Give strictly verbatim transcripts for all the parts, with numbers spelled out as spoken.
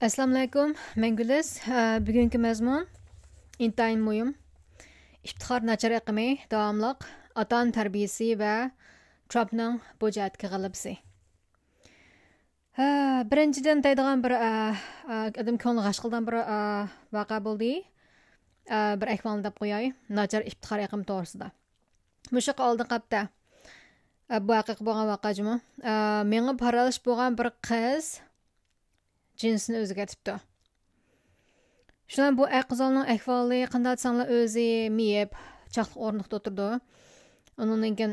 ئەسسالامۇئەلەيكۇم، مەن گۈلىز. ئە، بۈگۈنكى مەزمۇن ئىنتايىن مۇھىم. ئىپتىخار ناچار ئېقىمى، داۋاملىق ئاتا-ئانا تەربىيىسى ۋە ترامپنىڭ بۇ جەھەتتىكى غەلىبىسى. ھە، بىرىنچىدىن دەيدىغان بىر، ئە، ئە، ئادەم كۆڭلى غەش قىلىدىغان بىر، ئە، ۋەقە بولدى. ئە، بىر ئەھۋالنى دەپ قوياي، ناچار ئىپتىخار ئېقىمى توغرىسىدا. مۇشۇ ئالدىنقى ھەپتە، ئە، بۇ ھەقىقىي بولغان ۋەقە جۇمۇ. ئە، مېڭە پارالىچ بولغان بىر قىز جىنسىنى ئۆزگەرتىپتۇ. شۇنىڭ بۇ ئەر قىزالنىڭ ئەھۋالى قانداق دېسەڭلار، ئۆزى مېيىپ، چاقلىق ئورۇندۇقتا ئولتۇرىدۇ. ئۇنىڭدىن كېيىن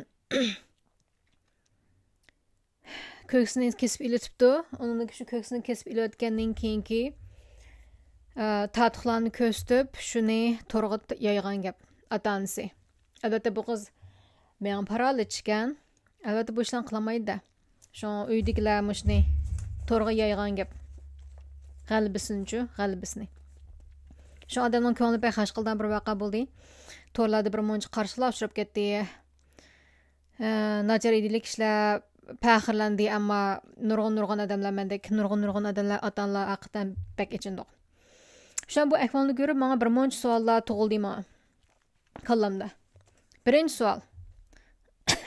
كۆكسىنى كېسىپ ئېلىتىپتۇ. ئۇنىڭدىن كېيىن شۇ كۆكسىنى كېسىپ ئېلىۋەتكەندىن كېيىنكى، ئە، تاتۇقلارنى كۆرسىتىپ، شۇنى تورغا يايغان گەپ ئاتا-ئانىسى. ئەلۋەتتە، بۇ قىز مېڭە پارالىچ ئىكەن. ئەلۋەتتە، بۇ ئىشلارنى قىلالمايدۇ-دە. شۇڭا ئۆيدىكىلەر مۇشۇنى تورغا يايغان گەپ. غەلىبىسىنىچۇ، غەلىبىسىنى. شۇ ئادەمنىڭ كۆڭلى بەك غەش قىلىدىغان بىر ۋەقە بولدى. تورلاردا بىر مۇنچە قارشىلار ئۇچراپ كەتتى. ئە، ناچار ئىدىيىلىك كىشىلەر پەخىرلەندى، ئەمما نۇرغۇن، نۇرغۇن ئادەملەر مەندەك، نۇرغۇن، نۇرغۇن ئادەملەر، ئاتا-ئانىلار ھەقىقەتەن بەك ئېچىندۇق. شۇڭا بۇ ئەھۋالنى كۆرۈپ، ماڭا بىر مۇنچە سوئاللار تۇغۇلدى ماڭا. كاللامدا. بىرىنچى سوئال.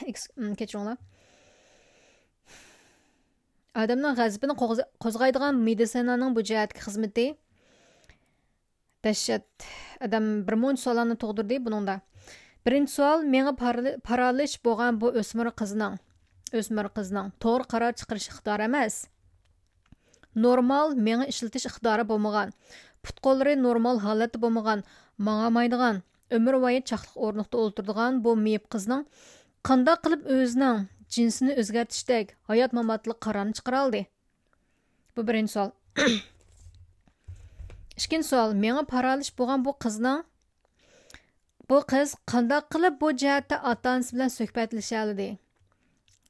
ئېكس-، ئىم، كەچۈرۈڭلار. ئادەمنىڭ غەزىپىنى قوغز-، قوزغايدىغان مېدىتسىنانىڭ بۇ جەھەتتىكى خىزمىتى دەھشەت. ئادەم بىر مۇنچە سوئاللارنى تۇغدۇردى بۇنىڭدا. بىرىنچى سوئال، مېڭە پارالى-، پارالىچ بولغان بۇ ئۆسمۈر قىزنىڭ، ئۆسمۈر قىزنىڭ توغرا قارار چىقىرىش ئىقتىدارى ئەمەس. نورمال مېڭە ئىشلىتىش ئىقتىدارى بولمىغان، پۇت-قوللىرى نورمال ھالەتتە بولمىغان، ماڭالمايدىغان، ئۆمۈرۋايى چاقلىق ئورۇندۇقتا ئولتۇرىدىغان بۇ مېيىپ قىزنىڭ قانداق قىلىپ ئۆزىنىڭ جىنسىنى ئۆزگەرتىشتەك ھايات-ماماتلىق قارارنى چىقىرالىدى؟ بۇ بىرىنچى سوئال. ئىككىنچى سوئال، مېڭە پارالىچ بولغان بۇ قىزنىڭ، بۇ قىز قانداق قىلىپ بۇ جەھەتتە ئاتا-ئانىسى بىلەن سۆھبەتلىشەلىدى؟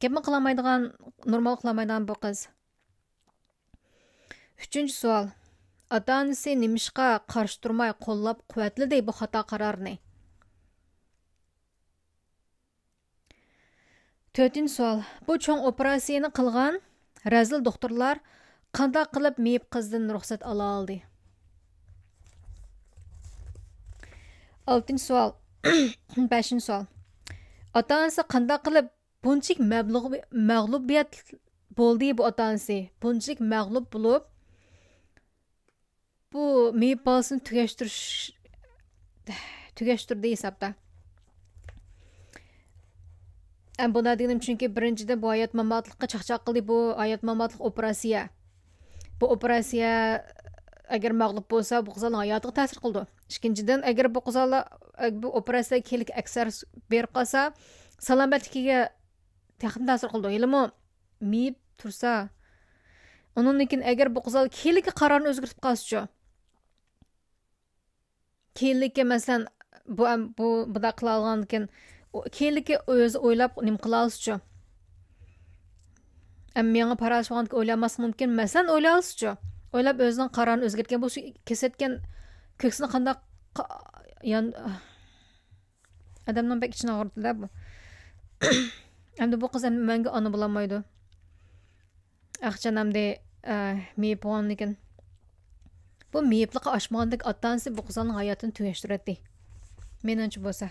گەپمۇ قىلالمايدىغان، نورمال قىلالمايدىغان بۇ قىز. ئۈچىنچى سوئال. ئاتا-ئانىسى نېمىشقا قارشى تۇرماي قوللاپ قۇۋۋەتلىدى بۇ خاتا قارارنى؟ تۆتىنچى سوئال. بۇ چوڭ ئوپېراتسىيىنى قىلغان رەزىل دوختۇرلار قانداق قىلىپ مېيىپ قىزدىن رۇخسەت ئالالىدى؟ ئالتىنچى سوئال. بەشىنچى سوئال. ئاتا-ئانىسى قانداق قىلىپ بۇنچىلىك مەبلىغ-، مەغلۇبىيەت بولدى بۇ ئاتا-ئانىسى. بۇنچىلىك مەغلۇپ بولۇپ، بۇ مېيىپ بالىسىنى تۈگەشتۈرۈش، تۈگەشتۈردى ھېسابتا. ئەم، بۇنداق دېگىنىم، چۈنكى بىرىنچىدىن، بۇ ھايات ماماتلىققا چاقچاق قىلدى، بۇ ھايات ماماتلىق ئوپېراتسىيە. بۇ ئوپېراتسىيە ئەگەر مەغلۇپ بولسا، بۇ قىزلارنىڭ ھاياتىغا تەسىر قىلىدۇ. ئىككىنچىدىن، ئەگەر بۇ قىزلار، بۇ ئوپېراتسىيە كېيىنلىك ئەكس ئەتىسى بېرىپ قالسا، سالامەتلىكىگە تېخىمۇ تەسىر قىلىدۇ. ھېلىمۇ مېيىپ تۇرسا، ئۇنىڭدىن كېيىن ئەگەر بۇ قىزلار كېيىنلىكى قارارىنى ئۆزگەرتىپ قالسىچۇ؟ كېيىنلىكى، مەسىلەن، بۇ، بۇ، بۇنداق قىلالىغاندىكىن، ئۇ، كېيىنلىكى ئۆزى ئويلاپ نېمە قىلالىسىچۇ؟ ئەمما مېڭە پارالىچ بولغاندىكىن ئويلانماسلىقى مۇمكىن. مەسىلەن، ئويلالسىچۇ؟ ئويلاپ ئۆزىنىڭ قارارىنى ئۆزگەرتكەن بولسا، كېسىۋەتكەن كۆكسىنى قانداق قا-، يان-، ئادەمنىڭ بەك ئىچىنى ئاغرىتىدۇ بۇ. ئەمدى بۇ قىز ئەمدى مەڭگۈ ئانا بولالمايدۇ. ئاخشام ئەمدى، ئە، مېيىپ بولغاندىكىن، بۇ مېيىپلىقى ئاشمىغاندەك ئاتا-ئانىسى بۇ قىزنىڭ ھاياتىنى تۈگەشتۈرەتتى. مېنىڭچە بولسا.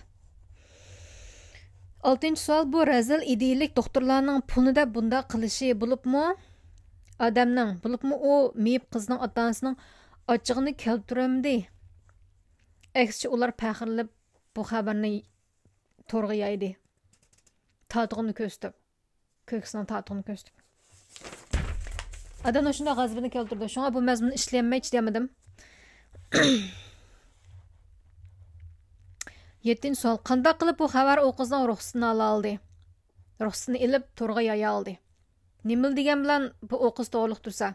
ئالتىنچى سوئال، بۇ رەزىل ئىدىيىلىك دوختۇرلارنىڭ پۇلىنى دەپ بۇنداق قىلىشى، بولۇپمۇ ئادەمنىڭ، بولۇپمۇ ئۇ مېيىپ قىزنىڭ ئاتا-ئانىسىنىڭ ئاچچىقىنى كەلتۈرەلمىدى. ئەكسىچە ئۇلار پەخىرلىنىپ بۇ خەۋەرنى تورغا يايدى. تاتۇقىنى كۆرسىتىپ، كۆكسىنىڭ تاتۇقىنى كۆرسىتىپ. ئادەمنىڭ شۇنداق غەزىپىنى كەلتۈرىدۇ. شۇڭا بۇ مەزمۇننى ئىشلىيەلمەي چىدىيالمىدىم. يەتتىنچى سوئال. قانداق قىلىپ بۇ خەۋەر ئۇ قىزنىڭ رۇخسىتىنى ئالالىدى؟ رۇخسىتىنى ئېلىپ، تورغا يايالىدى. نېمىلا دېگەن بىلەن بۇ ئۇ قىز توغرىلىق تۇرسا؟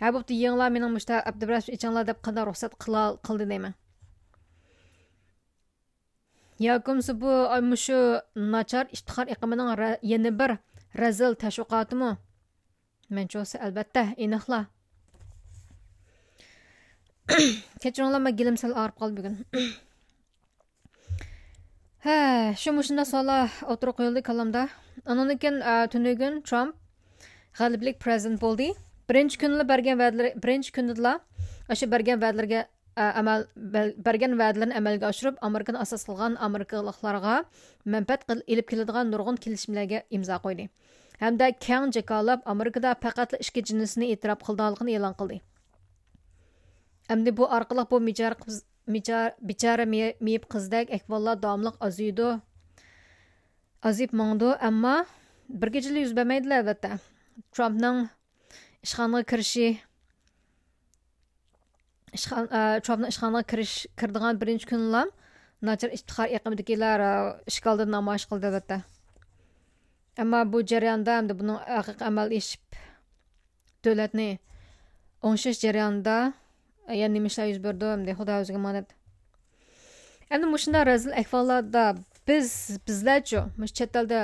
ھە، بوپتۇ، يېڭىلار مېنىڭ مۇشتا ئابدۇبىراس ئىچىڭلار دەپ قانداق رۇخسەت قىلا-، قىلدى دەيمەن. ياكى بولمىسا بۇ، ئاي، مۇشۇ ناچار ئىپتىخار ئېقىمىنىڭ رە-، يەنە بىر رەزىل تەشۋىقاتىمۇ؟ مەنچە بولسا، ئەلۋەتتە، ئېنىقلا. كەچۈرۈڭلار، مانا گېلىم سەل ئاغرىپ قالدى بۈگۈن. ھە، شۇ مۇشۇنداق سوئاللار ئوتتۇرىغا قويۇلدى كاللامدا. ئانىڭدىن كېيىن، ئە، تۈنۈگۈن ترامپ غەلىبىلىك پرېزىدېنت بولدى. بىرىنچى كۈنىلا بەرگەن ۋەدىلىرى، بىرىنچى كۈنىدىلا ئاشۇ بەرگەن ۋەدىلىرىگە، ئە، ئەمەل، بەل-، بەرگەن ۋەدىلىرىنى ئەمەلگە ئاشۇرۇپ، ئامېرىكىنى ئاساس قىلغان ئامېرىكىلىقلارغا مەنپەئەت قىل-، ئېلىپ كېلىدىغان نۇرغۇن كېلىشىملەرگە ئىمزا قويدى ھەمدە كەڭ جاكارلاپ، ئامېرىكىدا پەقەتلا ئىككى جىنسنى ئېتىراپ قىلىدىغانلىقىنى ئېلان قىلدى. ئەمدى بۇ ئارقىلىق بۇ بىچارە قىز، بىچارە، بىچارە مېي-، مېيىپ قىزدەك ئەھۋاللار داۋاملىق ئازىيىدۇ، ئازىيىپ ماڭىدۇ، ئەمما بىر كېچىدە يۈز بەرمەيدىلا، ئەلۋەتتە. ترامپنىڭ ئىشخانىغا كىرىشى، ئىشخان-، ئە، ترامپنىڭ ئىشخانىغا كىرىش، كىرىدىغان بىرىنچى كۈنىلا ناچار ئىپتىخار ئېقىمىدىكىلەر، ئە، ئىشىك ئالدىدا نامايىش قىلدى، ئەلۋەتتە. ئەمما بۇ جەرياندا ئەمدى بۇنىڭ ھەقىقىي ئەمەلگە ئېشىپ، دۆلەتنى ئوڭشاش جەريانىدا يەنە نېمە ئىشلار يۈز بېرىدۇ ئەمدى، خۇدا ئۆزىگە ئامانەت. ئەمدى مۇشۇنداق رەزىل ئەھۋاللاردا بىز، بىزلەرچۇ، مۇشۇ چەت ئەلدە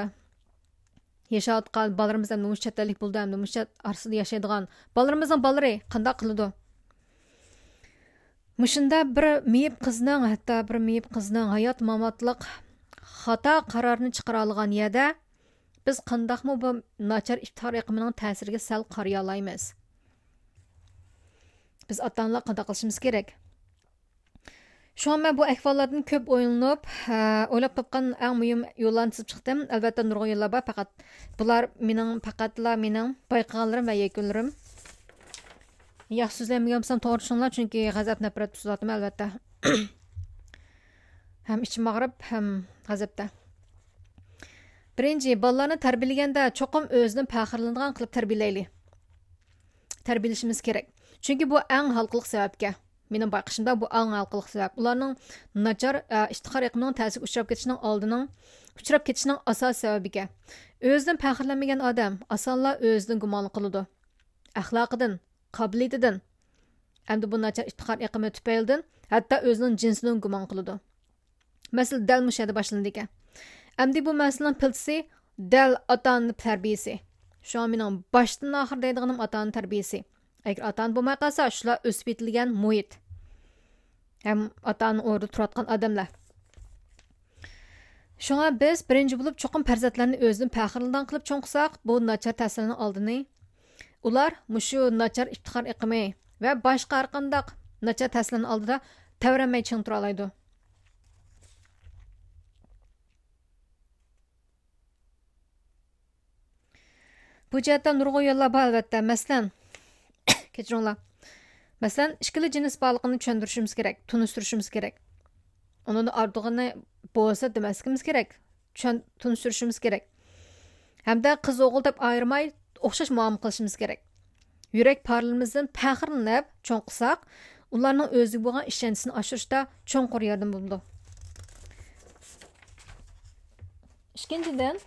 ياشاۋاتقان بالىلىرىمىز ئەمدى مۇشۇ چەت ئەللىك بولدى، ئەمدى مۇشۇ چەت ئارىسىدا ياشايدىغان بالىلىرىمىزنىڭ بالىلىرى قانداق قىلىدۇ؟ مۇشۇنداق بىر مېيىپ قىزنىڭ، ھەتتا بىر مېيىپ قىزنىڭ ھايات ماماتلىق خاتا قارارنى چىقىرالىغان يەردە بىز قانداقمۇ بۇ ناچار ئىپتىخار ئېقىمىنىڭ تەسىرىگە سەل قارىيالايمىز؟ بىز ئاتا-ئانىلار قانداق قىلىشىمىز كېرەك؟ شۇڭا مەن بۇ ئەھۋاللاردىن كۆپ ئويلىنىپ، ھە، ئويلاپ تاپقان ئەڭ مۇھىم يوللارنى تىزىپ چىقتىم. ئەلۋەتتە، نۇرغۇن يوللار بار، پەقەت بۇلار مېنىڭ، پەقەتلا مېنىڭ بايقىغانلىرىم ۋە يەكۈنلىرىم. ياخشى سۆزلەيمىگەن بولسام، توغرا چۈشىنىڭلار، چۈنكى غەزەپ، نەپرەت تۇتۇۋاتىمەن، ئەلۋەتتە. ھەم ئىچىم ئاغرىپ، ھەم غەزەپتە. بىرىنچى، بالىلارنى تەربىيەلىگەندە چوقۇم ئۆزىدىن پەخىرلىنىدىغان قىلىپ تەربىيەلەيلى. تەربىيەلىشىمىز كېرەك. چۈنكى بۇ ئەڭ ھالقىلىق سەۋەبكەن. مېنىڭ بايقىشىمدا بۇ ئەڭ ھالقىلىق سەۋەب. ئۇلارنىڭ ناچار، ئە، ئىپتىخار ئېقىمىنىڭ تەسىرىگە ئۇچراپ كېتىشىنىڭ ئالدىنىڭ، ئۇچراپ كېتىشىنىڭ ئاساسىي سەۋەبىكەن. ئۆزىدىن پەخىرلەنمىگەن ئادەم ئاسانلا ئۆزىدىن گۇمانلىق قىلىدۇ. ئەخلاقىدىن، قابىلىيىتىدىن، ئەمدى بۇ ناچار ئىپتىخار ئېقىمى تۈپەيلىدىن ھەتتا ئۆزىنىڭ جىنسىدىن گۇمان قىلىدۇ. مەسىلە دەل مۇشۇ يەردە باشلىنىدىكەن. ئەمدى بۇ مەسىلىنىڭ پىلتىسى دەل ئاتا-ئانا تەربىيىسى. شۇڭا مېنىڭ باشتىن ئاخىر دەيدىغىنىم ئاتا-ئانا تەربىيىسى. ئەگەر ئاتا-ئانا بولماي قالسا، شۇلار ئۆسۈپ يېتىلگەن مۇھىت ھەم ئاتا-ئانا ئورنىدا تۇرۇۋاتقان ئادەملەر. شۇڭا بىز بىرىنچى بولۇپ چوقۇم پەرزەنتلەرنى ئۆزىدىن پەخىرلىنىدىغان قىلىپ چوڭ قىلساق، بۇ ناچار تەسىرلەرنىڭ ئالدىنى، ئۇلار مۇشۇ ناچار ئىپتىخار ئېقىمى ۋە باشقا ھەرقانداق ناچار تەسىرلەرنىڭ ئالدىدا تەۋرەنمەي چىڭ تۇرالايدۇ. بۇ جەھەتتە نۇرغۇن يوللار بار، ئەلۋەتتە. مەسىلەن، كەچۈرۈڭلار. مەسىلەن، ئىككىلا جىنس بارلىقىنى چۈشەندۈرۈشىمىز كېرەك، تونۇشتۇرۇشىمىز كېرەك. ئۇنىڭدىن ئارتۇقىنى بولسا دېمەسلىكىمىز كېرەك، چۈشەن-، تونۇشتۇرۇشىمىز كېرەك. ھەمدە قىز ئوغۇل دەپ ئايرىماي، ئوخشاش مۇئامىلە قىلىشىمىز كېرەك. يۈرەك پارىلىرىمىزدىن پەخىرلىنىپ چوڭ قىلساق، ئۇلارنىڭ ئۆزىگە بولغان ئىشەنچىسىنى ئاشۇرۇشتا چوڭقۇر ياردىمى بولىدۇ. ئىككىنچىدىن،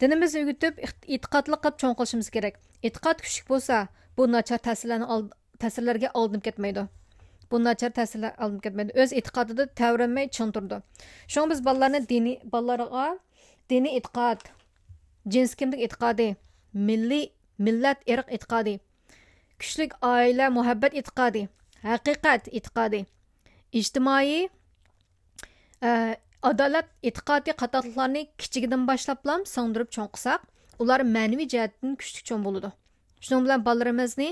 دىنىمىزنى ئۆگىتىپ، ئېتىقادلىق قىلىپ چوڭ قىلىشىمىز كېرەك. ئېتىقاد كۈچلۈك بولسا، بۇ ناچار تەسىرلەرنى ئال-، تەسىرلەرگە ئالدىنىپ كەتمەيدۇ. بۇ ناچار تەسىرلەر ئالدىنىپ كەتمەيدۇ. ئۆز ئېتىقادىدا تەۋرەنمەي چىڭ تۇرىدۇ. شۇڭا بىز بالىلارنى دىنىي، بالىلارغا دىنىي ئېتىقاد، جىنسىي كىملىك ئېتىقادى، مىللىي، مىللەت، ئىرق ئېتىقادى، كۈچلۈك ئائىلە مۇھەببەت ئېتىقادى، ھەقىقەت ئېتىقادى، ئىجتىمائىي، ئە، ئادالەت ئېتىقادى قاتارلىقلارنى كىچىكىدىن باشلاپلا سىڭدۈرۈپ چوڭ قىلساق، ئۇلار مەنىۋى جەھەتتىن كۈچلۈك چوڭ بولىدۇ. شۇنىڭ بىلەن بالىلىرىمىزنى،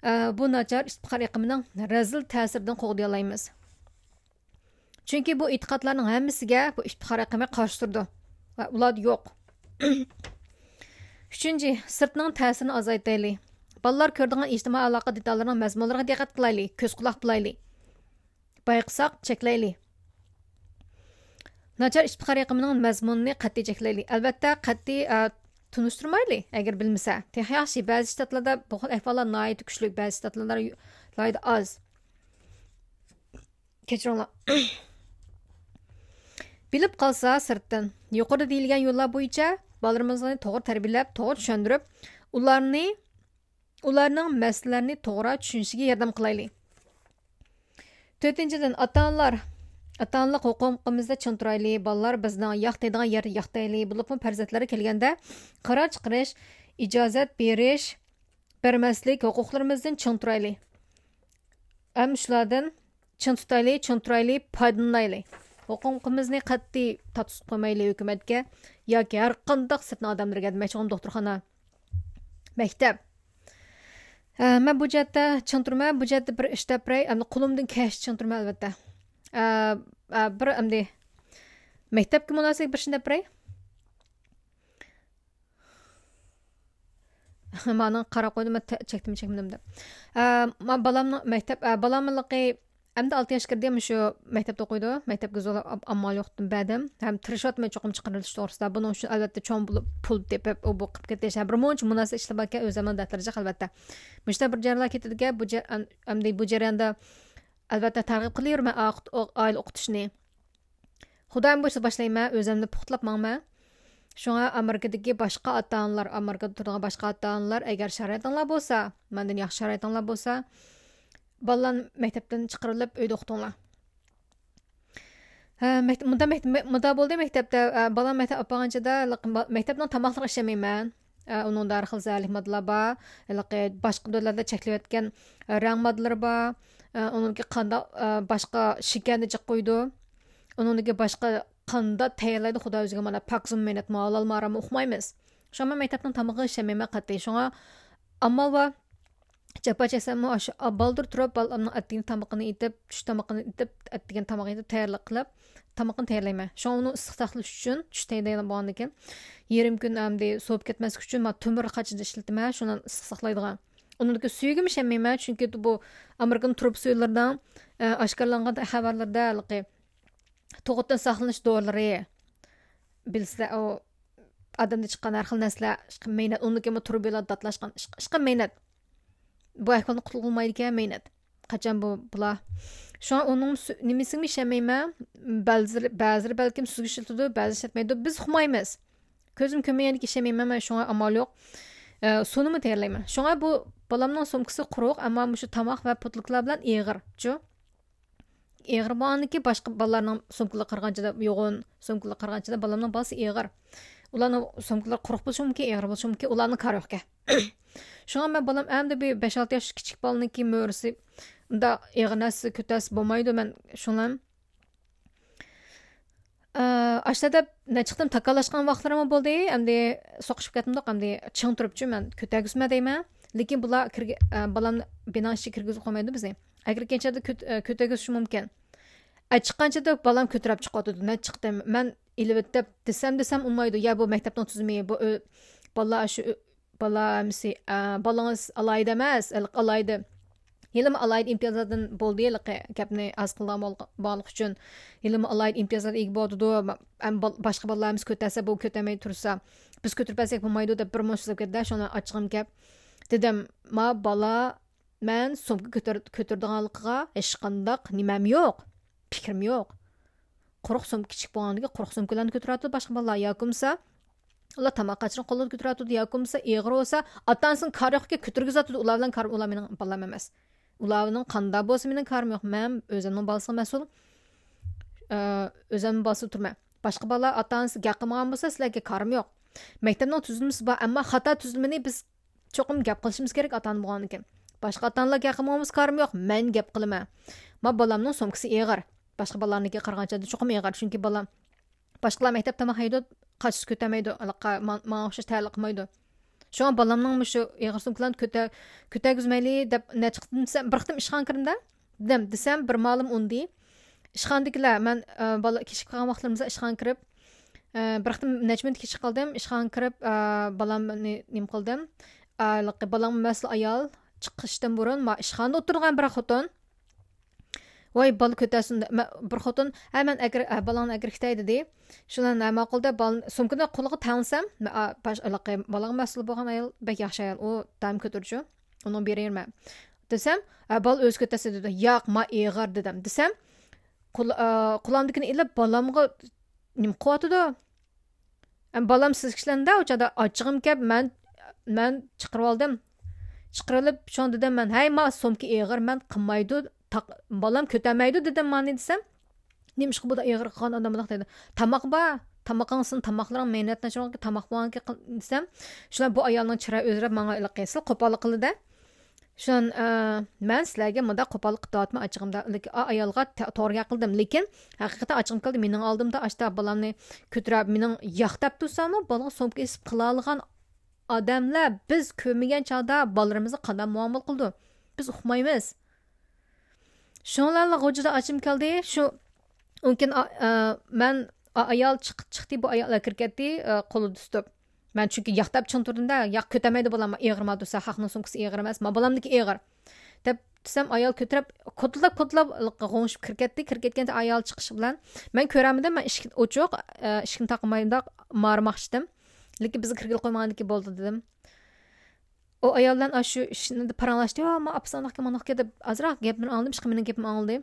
ئە، بۇ ناچار ئىپتىخار ئېقىمىنىڭ رەزىل تەسىرىدىن قوغدىيالايمىز. چۈنكى بۇ ئېتىقادلارنىڭ ھەممىسىگە بۇ ئىپتىخار ئېقىمى قارشى تۇرىدۇ ۋە ئۇلاردا يوق. ئۈچىنچى، سىرتنىڭ تەسىرىنى ئازايتايلى. بالىلار كۆرىدىغان ئىجتىمائىي ئالاقە دېتاللىرىنىڭ مەزمۇنلىرىغا دىققەت قىلايلى، كۆز قۇلاق بولايلى. بايقىساق، چەكلەيلى. ناچار ئىپتىخار ئېقىمىنىڭ مەزمۇنىنى قەتئىي چەكلەيلى. ئەلۋەتتە، قەتئىي، ئە، تونۇشتۇرمايلى، ئەگەر بىلمىسە. تېخى ياخشى، بەزى شتاتلاردا بۇ خىل ئەھۋاللار ناھايىتى كۈچلۈك، بەزى شتاتلاردا ئىلاھىدا ئاز. كەچۈرۈڭلار. بىلىپ قالسا سىرتتىن، يۇقىرىدا دېيىلگەن يوللار بويىچە بالىلىرىمىزنى توغرا تەربىيەلەپ، توغرا چۈشەندۈرۈپ، ئۇلارنى، ئۇلارنىڭ مەسىلىلەرنى توغرا چۈشىنىشىگە ياردەم قىلايلى. تۆتىنچىدىن، ئاتا-ئانىلار، ئاتا-ئانىلىق ھوقۇقىمىزدا چىڭ تۇرايلى. بالىلار بىزنىڭ ياق دەيدىغان يەردە ياق دەيلى. بولۇپمۇ پەرزەنتلەرگە كەلگەندە، قارار چىقىرىش، ئىجازەت بېرىش، بەرمەسلىك ھوقۇقلىرىمىزدىن چىڭ تۇرايلى. ھەم شۇلاردىن چىڭ تۇتايلى، چىڭ تۇرايلى، پايدىلىنايلى. ھوقۇقىمىزنى قەتئىي تارتۇزۇپ قويمايلى ھۆكۈمەتكە ياكى ھەر قانداق سىرتنىڭ ئادەملىرىگە دېمەكچى بولغان، دوختۇرخانا، مەكتەپ. ئە، مەن بۇ جەھەتتە چىڭ تۇرىمەن، بۇ جەھەتتە بىر ئىش دەپ بېرەي، ئەمدى قولۇمدىن كەلگەنچە چىڭ تۇرىمەن، ئەلۋەتتە. ئە، ئە، بىر ئەمدى مەكتەپكە مۇناسىۋەتلىك بىر ئىشنى دەپ بېرەي. مانا قاراپ قويدۇم، مەن تە-، چەكتىم، چەكمىدىم دەپ. ئە، ما بالامنىڭ مەكتەپ، ئە، بالام ھېلىقى ئەمدى ئالتە ياشقا كىردى، مۇشۇ مەكتەپتە ئوقۇيدۇ. مەكتەپكە زور ئام-، ئامال يوقتىن بەردىم. ھەم تىرىشىۋاتىمەن چوقۇم چىقىرىۋېتىش توغرىسىدا. بۇنىڭ ئۈچۈن ئەلۋەتتە چوڭ بولۇپ پۇل تېپىپ، ئۇ بۇ قىلىپ كېتىش. ھەم بىر مۇنچە مۇناسىۋەت ئىشلار باركەن، ئۆزۈمنىڭ دەردلىرى جىق ئەلۋەتتە. مۇشۇنداق بىر جەريانلار كېتىدىكەن، بۇ جە-، ئەم-، ئەمدى بۇ جەرياندا ئەلۋەتتە تەرغىب قىلىۋېرىمەن ئا-، ئائىلە ئوقۇتۇشنى. خۇدايىم بۇيرۇسا باشلايمەن، ئۆزۈمنى پۇختىلاپ ماڭىمەن. شۇڭا ئامېرىكىدىكى باشقا ئاتا-ئانىلار، ئامېرىكىدا تۇرىدىغان باشقا ئاتا-ئانىلار، ئەگەر شارائىتىڭلار بولسا، مەندىن ياخشى شارائىتىڭلار بولسا، بالىلارنى مەكتەپتىن چىقىرىلىپ ئۆيدە ئوقۇتۇڭلار. ھە، مەكتەپ، مۇندا مەكتەپ، مۇندا بولدى مەكتەپتە، ئە، بالام مەكتەپ ئاپارغان چېغىدا، مەكتەپنىڭ تاماقلىرىغا ئىشەنمەيمەن. ئە، ئۇنىڭدا ھەر خىل زەھەرلىك ماددىلار بار. ھېلىقى باشقا دۆلەتلەردە چەكلىۋەتكەن، ئە، رەڭ ماددىلىرى بار. ئە، ئۇنىڭدىكى قاندا، ئە، باشقا شېكەرنى جىق قويىدۇ. ئۇنىڭدىكى باشقا قاندا تەييارلايدۇ، خۇدا ئۆزىگە مانا پاكىز مەينەتمۇ، ھالالمۇ، ھاراممۇ ئۇقمايمىز. شۇڭا مەن مەكتەپنىڭ تامىقىغا ئىشەنمەيمەن قەتئىي. شۇڭا ئامال بار، جاپا چەكسەممۇ، ئاشۇ بالدۇر تۇرۇپ، بالىلارنىڭ ئەتىگەن تامىقىنى ئېتىپ، چۈش تامىقىنى ئېتىپ، ئەتىگەن تامىقىنى ئېتىپ، تەييارلىق قىلىپ، تامىقىنى تەييارلايمەن. شۇڭا ئۇنى ئىسسىق ساقلاش ئۈچۈن، چۈش تەييارلايدىغان بولغاندىن كېيىن، يېرىم كۈن ئەمدى سوۋۇپ كەتمەسلىك ئۈچۈن، مانا تۆمۈر قاچىدا ئىشلىتىمەن، شۇنى ئىسسىق ساقلايدىغان. ئۇنىڭدىكى سۈيىگىمۇ ئىشەنمەيمەن، چۈنكى بۇ ئامېرىكىنىڭ تۇرۇبا سۈيلىرىنىڭ، ئە، ئاشكارىلانغان خەۋەرلىرىدە ھېلىقى تۇغۇتتىن ساقلىنىش دورىلىرى، بىلسە، ئۇ ئادەمدە چىققان ھەر خىل نەرسىلەر، ئىشقىلىپ مەينەت، ئۇنىڭدىكى تۇرۇبىلار داتلاشقان، ئىشقىلىپ مەينەت. بۇ ئەھۋالدىن قۇتۇلغىلى بولمايدىكەن، مەينەت. قاچان بۇ، بۇلار. شۇڭا ئۇنىڭ سۈ-، نېمىسىگىمۇ ئىشەنمەيمەن. بەزىلىرى، بەزىلىرى بەلكىم سۈزگۈچ ئىشلىتىدۇ، بەزىلىرى ئىشلەتمەيدۇ. بىز ئۇقمايمىز. كۆزۈم كۆرمىگەندىكىن ئىشەنمەيمەن، مەن شۇڭا ئامال يوق. ئە، سۇنىمۇ تەييارلايمەن. شۇڭا بۇ بالامنىڭ سومكىسى قۇرۇق، ئەمما مۇشۇ تاماق ۋە پوتۇلكىلار بىلەن ئېغىر، چۇ. ئېغىر بولغاندىكىن باشقا بالىلارنىڭ سومكىلىرىغا قارىغانچە يوغان، سومكىلىرىغا قارىغانچە بالامنىڭ بالىسى ئېغىر. ئۇلارنىڭ سومكىلىرى قۇرۇق بولۇشى مۇمكىن، ئېغىر بولۇشى مۇمكىن، ئۇلارنىڭ كارى يوقكەن. شۇڭا مەن بالام ئەمدى بىر بەش-ئالتە ياش كىچىك بالىنىڭكى مۈرىسى، ئۇنداق ئېغىر نەرسە كۆتەرسە بولمايدۇ، مەن شۇڭا ئاشتا دەپ نەچچە قېتىم تاكاللاشقان ۋاقىتلىرىممۇ بولدى. ئەمدى سوقۇشۇپ كەتمىدۇق، ئەمدى چىڭ تۇرۇپچۇ مەن كۆتەرگۈزمە دەيمەن. لېكىن بۇلار كىرگە-، ئە، بالامنى بىناڭ ئىچىگە كىرگۈزۈپ قويمايدۇ بىزنى. ئەگەر كەتكەنچە كۆت-، ئە، كۆتەرگۈزۈشى مۇمكىن. ئە، چىققانچە بۇ بالام كۆتۈرۈپ چىقىۋاتىدۇ. نەچچە قېتىم مەن ئېلىۋېتىپ دېسەم، دېسەم ئۇنىمايدۇ. يا بۇ مەكتەپنىڭ تۈزۈمى، بۇ ئۆ-، بالىلار شۇ ئۆ-، بالا ئەمىسى، ئە، بالىڭىز ئالاھىدە ئەمەس، ھېلىقى ئالاھىدە. ھېلىمۇ ئالاھىدە ئىمتىيازلاردىن بولدى، ھېلىقى گەپنى ئاز قىلىدىغان بولغ-، بولغانلىقى ئۈچۈن، ھېلىمۇ ئالاھىدە ئىمتىيازلارغا ئىگە بولىدۇ، ئەم، بال-، باشقا بالىلار ئەمىسە كۆتەرسە، بۇ كۆتەرمەي تۇرسا، بىز كۆتۈرۈپ بەرسەك بولمايدۇ دەپ بىر مۇنچە سۆزلەپ كەتتى. شۇڭا ئاچچىقىم كەپ دېدىم، ما بالا، مەن سومكا كۆتۈر-، كۆتۈرىدىغانلىقىغا ھېچقانداق نېمەم يوق، پىكرىم يوق. قۇرۇق سومكا، كىچىك بولغاندىكىن قۇرۇق سومكىلارنى كۆتۈرۈۋاتىدۇ باشقا بالىلار. ياكى بولمىسا، ئۇلار تاماق قاچىلىرىنى قولىدا كۆتۈرۈۋاتىدۇ، ياكى بولمىسا ئېغىر بولسا، ئاتا-ئانىسىنىڭ كارى يوقكەن، كۆتۈرگۈزۈۋاتىدۇ. ئۇلار بىلەن كارىم، ئۇلار مېنىڭ بالام ئەمەس. ئۇلارنىڭ قانداق بولسا مېنىڭ كارىم يوق. مەن ئۆزۈمنىڭ بالىسىغا مەسئۇل. ئە، ئۆزۈمنىڭ بالىسىدا تۇرىمەن. باشقا بالىلار ئاتا-ئانىسى گەپ قىلمىغان بولسا، سىلەرگە كارىم يوق. مەكتەپنىڭ تۈزۈلمىسى بار، ئەمما خاتا تۈزۈلمىنى بىز چوقۇم گەپ قىلىشىمىز كېرەك، ئاتا-ئانا بولغاندىكىن. باشقا ئاتا-ئانىلار گەپ قىلمىغان بولسا كارىم يوق، مەن گەپ قىلىمەن. ما بالامنىڭ سومكىسى ئېغىر. باشقا بالىلارنىڭكىگە قارىغانچە چوقۇم ئېغىر، چۈنكى بالام باشقىلار مەكتەپ تاماق يەيدۇ، قاچىسى كۆتەرمەيدۇ، ھېلىقى ما-، ماڭا ئوخشاش تەلەت قىلمايدۇ. شۇڭا بالامنىڭ مۇشۇ ئېغىر سومكىلارنى كۆتە-، كۆتەرگۈزمەيلى دەپ نەچچە قېتىم دېسەم، بىر قېتىم ئىشخانىغا كىرىمدە، دېدىم، دېسەم، بىر مالىم ئۇندى. ئىشخانىدىكىلەر، مەن، ئە، بالا كېچىكىپ قالغان ۋاقىتلىرىمىزدا ئىشخانىغا كىرىپ، ئە، بىر قېتىم نەچچە مىنۇت كېچىكىپ قالدىم. ئىشخانىغا كىرىپ، ئە، بالامنى نېمە قىلدىم. ئە، ھېلىقى بالام مەسىلە ئايال، چىقىشتىن بۇرۇن، ما، ئىشخانىدا ئولتۇرغان بىر خوتۇن. ۋاي، بالا كۆتەرسۇن، دە-، مە-، بىر خوتۇن، ھە، مەن ئەگرى-، ھە، بالاڭنى ئەگرى كېتەي دېدى. شۇنىڭ ھە، ماقۇل دەپ، بالىنى، سومكىنى قولىغا تەڭلىسەم، مە-، ئا، باش-، ھېلىقى بالىغا مەسئۇل بولغان ئايال بەك ياخشى ئايال، ئۇ دائىم كۆتۈرۈشۈ، ئۇنىڭ بېرىمەن دېسەم، ھە، بالا ئۆزى كۆتەرسە دېدى. ياق، ما ئېغىر دېدىم. دېسەم، قول-، ئا، قولامدىكىنى ئېلىپ، بالامغا نېمە قىلىۋاتىدۇ؟ ئەم، بالام سىزىكىشلەندى، ئۇ چاغدا ئاچچىقىم كەپ، مەن، مەن چىقىرىۋالدىم. چىقىرىلىپ، شۇڭا دېدىم مەن، ھەي، ما سومكا ئېغىر، مەن قىلمايدۇ، تاق-، بالام كۆتەرمەيدۇ دېدىم مانى دېسەم، نېمىشقا بۇ ئېغىر قىلغان ئادام بۇنداق دېدى. تاماق بار، تامىقىڭ سىن، تاماقلىرىڭ مەينەت نەچچە تاماق بولغانكى قىل-، دېسەم، شۇلار بۇ ئايالنىڭ چىرايى ئۆزگىرىپ ماڭا ھېلىقى سىل قوپاللىق قىلدى. شۇن، ئە، مەن سىلەرگە مۇنداق قوپاللىق قىلىۋاتىمەن ئاچچىقىمدا. لېكىن ئا ئايالغا تە-، توغرا گەپ قىلدىم. لېكىن ھەقىقەتەن ئاچچىقىم كەلدى. مېنىڭ ئالدىمدا ئاشتا بالامنى كۆتۈرۈپ، مېنىڭ ياق دەپ تۇرساممۇ، بالىغا سومكا ئېسىپ قىلالىغان ئادەملەر بىز كۆرمىگەن چاغدا بالىلىرىمىزغا قانداق مۇئامىلە قىلىدۇ؟ بىز ئۇقمايمىز. شۇڭلارلا غۇجىدا ئاچىم كەلدى. شۇ ئۇنكىن، ئا، ئا، مەن، ئا، ئايال چىق-، چىقتى، بۇ ئايال كىرىپ كەتتى، ئا، قولىدا تۇتۇپ. مەن چۈنكى ياق دەپ چىڭ تۇردۇم-دە، ياق كۆتەرمەيدۇ بالام، ئېغىر ما تۇرسا، خەقنىڭ سومكىسى ئېغىر ئەمەس، ما بالامنىكى ئېغىر. دەپ دېسەم، ئايال كۆتۈرۈپ، كوتىلاپ، كوتىلاپ غوڭشىپ كىرىپ كەتتى. كىرىپ كەتكەندە ئايال چىقىشى بىلەن، مەن كۆرەلمىدىم، مەن ئىشىك ئوچۇق، ئا، ئىشىكنى تاقىمايمداق مارىماقچىدىم. لېكىن بىزگە كىرگىلى قويمىغاندىكىن بولدى دېدىم. ئۇ ئايال بىلەن ئاشۇ ئىشنى پاراڭلاشتى. يا، ما ئاپىسى ئانداقكەن، مانداقكەن دەپ ئازراق گەپنى ئاڭلىدىم، ئىشقىلىپ مېنىڭ گېپىمنى ئاڭلىدى.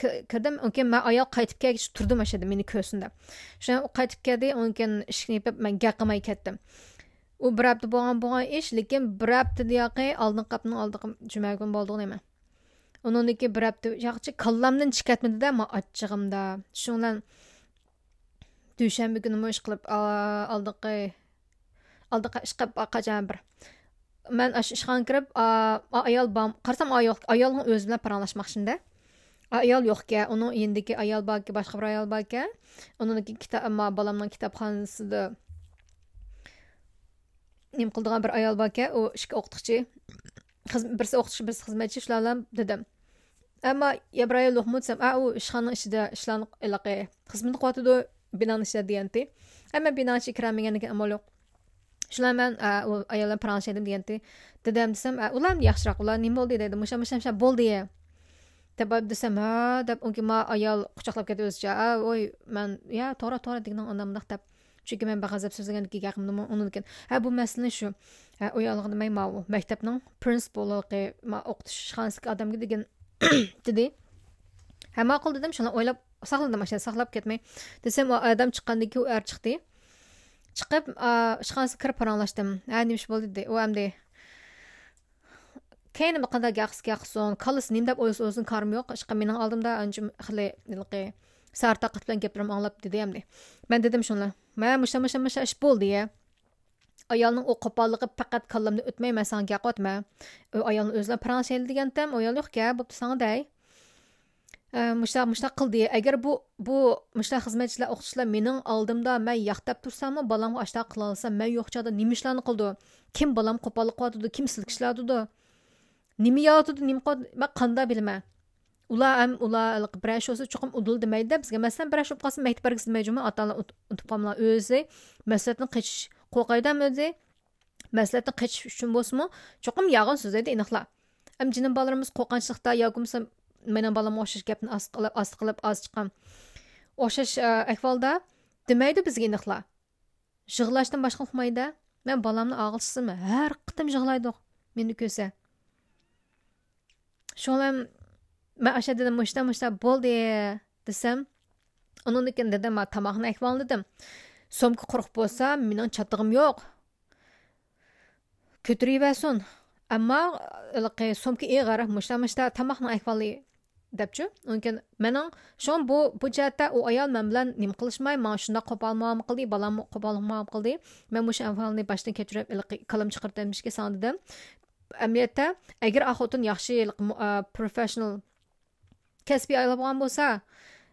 كى-، كىردىم، ئۇنكىن مەن ئايال قايتىپ كەلگىچە تۇردۇم ئاشۇ يەردە مېنى كۆرسۇن دەپ. شۇ ئۇ قايتىپ كەلدى، ئۇنكىن ئىشىكنى يېپىپ مەن گەپ قىلماي كەتتىم. ئۇ بىر ھەپتە بولغان، بولغان ئىش، لېكىن بىر ھەپتىدە ياقى ئالدىنقى ھەپتىنىڭ ئالدىغا جۈمە كۈنى بولدى نېمە. ئۇنىڭدىن كېيىن بىر ھەپتە ياقىچە كاللامدىن چىقىپ كەتمىدى-دە، ما ئاچچىقىمدا. شۇنىڭ بىلەن دۈشەنبە كۈنىمۇ ئىشقىلىپ، ئا، ئالدىقى، ئالدىقى ئىشقىلىپ، قاچان بىر. مەن ئاشۇ ئىشخانىغا كىرىپ، ئا، ئا، ئايال بار، قارىسام، ئا، يوق، ئايالنىڭ ئۆزى بىلەن پاراڭلاشماقچىدە. ئا، ئايال يوقكەن، ئۇنىڭ يېنىدىكى ئايال باركەن، باشقا بىر ئايال باركەن. ئۇنىڭدىكى كىتاب، ئەمما بالامنىڭ كىتابخانىسىدا نېمە قىلىدىغان بىر ئايال باركەن، ئۇ ئىككى ئوقۇتقۇچى. خىز-، بىرسى ئوقۇتقۇچى، بىرسى خىزمەتچى، شۇلار بىلەن دېدىم. ئەمما يا بىر ئايال يوقمۇ دېسەم، ئا، ئۇ ئىشخانىنىڭ ئىچىدە ئىشلارنى ھېلىقى خىزمىتىنى قىلىۋاتىدۇ، بىنانىڭ ئىچىدە دېگەنتى. ئەمما بىنانىڭ ئىچىگە كىرەلمىگەندىكىن ئامال يوق. شۇلار مەن، ئا، ئۇ ئايال بىلەن پاراڭلىشايدىم دېگەنتى. دېدىم دېسەم، ئا، ئۇلار ياخشىراق، ئۇلار نېمە بولدى دېدى، مۇشا، مۇشا، مۇشا بولدى دەپ دېسەم، ھە دەپ، ئۇنكى ما ئايال قۇچاقلاپ كەتتى ئۆزىچە. ئا، ۋوي، مەن، يا، توغرا، توغرا دېگىنىڭ ئانداق مۇنداق دەپ. چۈنكى مەن بىر غەزەپ سۆزلىگەندىكى گەپىمدىمۇ ئۇنىڭدىن كېيىن، ھە، بۇ مەسىلىنى شۇ، ھە، ئۇ يالغا دېمەي، ماۋۇ مەكتەپنىڭ پرىنسىپاللىقى، ما ئوقۇتۇش ئىشخانىسىدىكى ئادەمگە دېگەن دېدى. ھە، ماقۇل دېدىم، شۇنى ئويلاپ ساقلىدىم، ئاشۇ ساقلاپ كەتمەي. دېسەم، ئۇ ئادەم چىققاندىن كېيىن ئۇ ئەر چىقتى. چىقىپ، ئا، ئىشخانىسىغا كىرىپ پاراڭلاشتىم. ھە، نېمە ئىش بولدى دېدى. ئۇ ئەمدى كەينىمدە قانداق گەپ قىلسا گەپ قىلسۇن، كاللىسى نېمە دەپ ئويلىسا ئويلىسۇن، كارىم يوق. ئىشقىلىپ مېنىڭ ئالدىمدا ئانچە خېلى ھېلىقى سارى تاقەت بىلەن گەپلىرىمنى ئاڭلاپ دېدى ئەمدى. مەن دېدىم شۇنى. مە، مۇشۇ، مۇشۇ، مۇشۇ ئىش بولدى يە. ئايالنىڭ ئۇ قوپاللىقى پەقەت كاللامدىن ئۆتمەي، مەن ساڭا گەپ قىلىۋاتىمەن. ئۇ ئايالنىڭ ئۆزى بىلەن پاراڭلىشايلى دېگەنتىم، ئۇ ئايال يوقكەن، بوپتۇ ساڭا دەي. ئە، مۇشۇنداق، مۇشۇنداق قىلدى. ئەگەر بۇ، بۇ مۇشۇنداق خىزمەتچىلەر، ئوقۇتقۇچىلار مېنىڭ ئالدىمدا مەن ياق دەپ تۇرساممۇ، بالامغا ئاشۇنداق قىلالىسام، مەن يوق چاغدا نېمە ئىشلارنى قىلىدۇ؟ كىم بالام قوپاللىق قىلىۋاتىدۇ؟ كىم سىلكىشلەتىدۇ؟ نېمە يەۋاتىدۇ؟ نېمە قىلىۋاتىدۇ؟ مەن قانداق بىلىمەن؟ ئۇلار ھەم، ئۇلار ھېلىقى بىرەر ئىش بولسا چوقۇم ئۇدۇل دېمەيدۇ-دە بىزگە. مەسىلەن، بىرەر ئىش بولۇپ قالسا مەكتەپ بەرگۈزمەيدۇ جۇمۇ، ئاتا-ئانىلار ئۇنت-، ئۇنتۇپ قالمىلا. ئۆزى مەسئۇلىيەتتىن قېچىش قورقايدۇ ھەم ئۆزى. مەسئۇلىيەتتىن قېچىش ئۈچۈن بولسىمۇ، چوقۇم يالغان سۆزلەيدۇ ئىناقلار. ئەمما جېنىم بالىلىرىمىز قورقۇنچلۇقتا ياكى بولمىسا مېنىڭ بالامغا ئوخشاش گەپنى ئاز قىلىپ، ئاز قىلىپ، ئاز چىققان ئوخشاش، ئە، ئەھۋالدا دېمەيدۇ بىزگە ئىناقلار. يىغلاشتىن باشقا ئۇقمايدۇ. مەن بالامنى ئاغرىتسىمۇ ھەر قېتىم يىغلايدۇ مېنى كۆرسە. شۇڭا مەن ئاشا دېدىم، مۇشتا، مۇشتا بولدى دېسەم، ئۇنىڭدىن كېيىن دېدىم، ما تاماقنى ئەكىۋالىڭ دېدىم. سومكا قۇرۇق بولسا، مېنىڭ چاتىقىم يوق. كۆتۈرۈۋەرسۇن. ئەمما ھېلىقى سومكا ئېغىر، مۇشتا، مۇشتا تاماقنى ئەكىۋالى دەپچۇ. ئۇنىڭ كېيىن مېنىڭ، شۇڭا بۇ، بۇ جەھەتتە ئۇ ئايال مەن بىلەن نېمە قىلىشماي، ماڭا شۇنداق قوپال مۇئامىلە قىلدى، بالاممۇ قوپال مۇئامىلە قىلدى. مەن مۇشۇ ئەھۋالنى باشتىن كەچۈرۈپ، ھېلىقى كالام چىقىرىپ دېمىشكە ساڭا دېدىم. ئەمەلىيەتتە، ئەگەر ئا خوتۇن ياخشى، ھېلىقى مۇ-، ئا، پروفېشنال كەسپىي ئايال بولغان بولسا،